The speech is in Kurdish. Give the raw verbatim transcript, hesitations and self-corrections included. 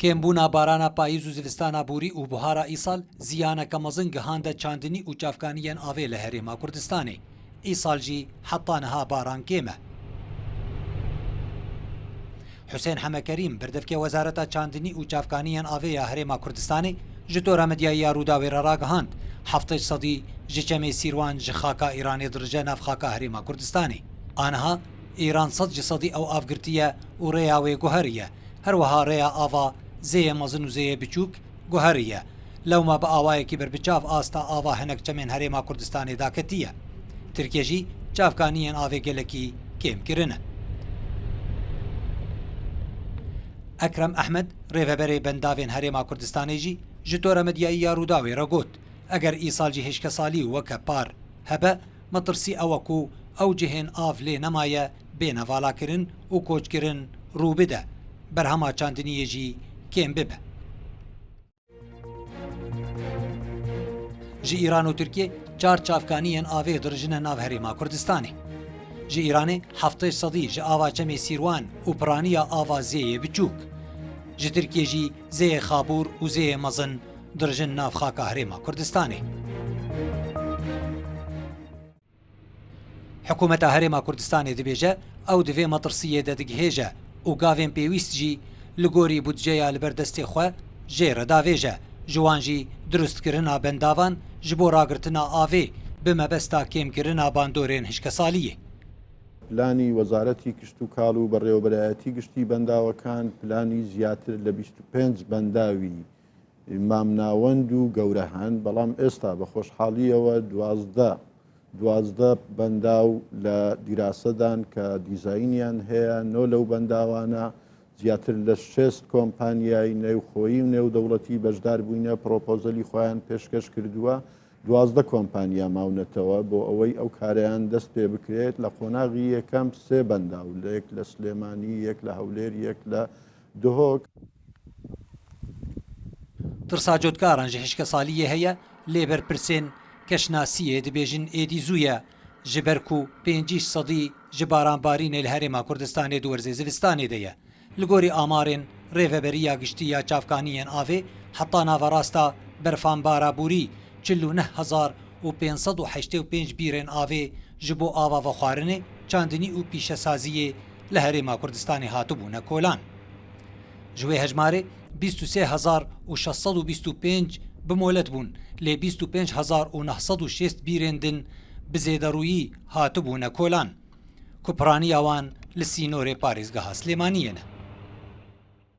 Kêmbûna barana payîz û zivistana borî û buhara îsal ziyaneke mezin gihande çandinî û çavkaniyên avê li Herêma Kurdistanê. Îsal jî heta niha baran kêm e. Husên Hemekerîm, berdevkê Wezareta Çandinî û Çavkaniyên Avê ya Herêma Kurdistanê, ji Tora Medyayî ya Rûdawê re ragihand, heftê sedî ji Çemê Sîrwan ji xaka Îranê dirije nav xaka Herêma Kurdistanê. Aniha Îran sed ji sedî ew av girtiye û rêya wê guheriye. Her wiha rêya ava zêyê mezin û zêyê biçûk guheriye. Lewma bi awayekî berbiçav asta ava hinek çemên Herêma Kurdistanê daketiye. Tirkiye jî çavkaniyên avê gelekî kêm kirine. Ekrem Ehmed, rêveberê bendavên Herêma Kurdistanê jî ji Tora Medyayî ya Rûdawê re got, eger îsal jî hişkesalî weke par hebe, metirsî ew e ku ew cihên av lê nemaye bêne valakirin û koçkirin rû bide, berhema çandiniyê jî kêm bibe. Ji Îran û Tirkiyê çar çavkaniyên avê dirijine nav Herêma Kurdistanê. Ji Îranê heftê sedî ji ava Çemê Sîrwan û piraniya ava zêyê biçûk. Ji Tirkiyê jî zêyê Xabûr û zêyê mezin dirijin nav xaka Herêma Kurdistanê. Hikûmeta Herêma Kurdistanê dibêje, ew di vê metirsiyê de digihêje û gavên pêwîst jî li gorî budceya li ber destê xwe jê re davêje, ji wan jî dirustkirina bendavan ji bo ragirtina avê bi mebesta kêmkirina bandorên hişkesaliyê. پلانی وەزارەتی کشت و کاڵ و بەڕێوەبەرایەتی گشتی بەنداوەکان پلانی زیاتر لە بیست و پێنج بەنداوی مامناوەند و گەورە هەن، بەڵام ئێستا بە خۆشحاڵیەوە دوازدە، دوازدە بەنداو لە دیراسەدان کە دیزاینیان هەیە. نۆ لەو بەنداوانە زیاتر لە شێست کۆمپانیای نێوخۆیی و نێودەوڵەتی بەشدار بووینە، پرۆپۆزەلی خۆیان پێشکەش کردووە. دوازدە کۆمپانیا ماونەتەوە بۆ ئەوەی ئەو کارەیان دەست پێ بکرێت. لە قۆناغی یەکەم سێ بەنداو، یەک لە سلێمانی، یەک لە هەولێر، یەک لە دهۆک. Tirsa cotkaran ji hişkesaliyê heye, lê berpirsên keşnasiyê dibêjin êdî zû ye, ji ber ku pêncî sedî ji baranbarînê li Herêma Kurdistanê di werzê zivistanê de ye. Li gorî amarên Rêveberiya Giştî ya Çavkaniyên Avê, heta naverasta berfanbara borî çil û neh hezar û pênc sed û heştê û pênc bîrên avê ji bo ava vexwarinê, çandinî û pîşesaziyê li Herêma Kurdistanê hatibûne kolan. Ji wê hejmarê bîst û sê hezar û şeş sed û bîst û pênc bi molet bûn, lê bîst û pênc hezar û neh sed û şêst bîrên din bi zêderûyî hatibûne kolan, ku piraniya wan li sînorê parêzgeha Silêmaniyê ne.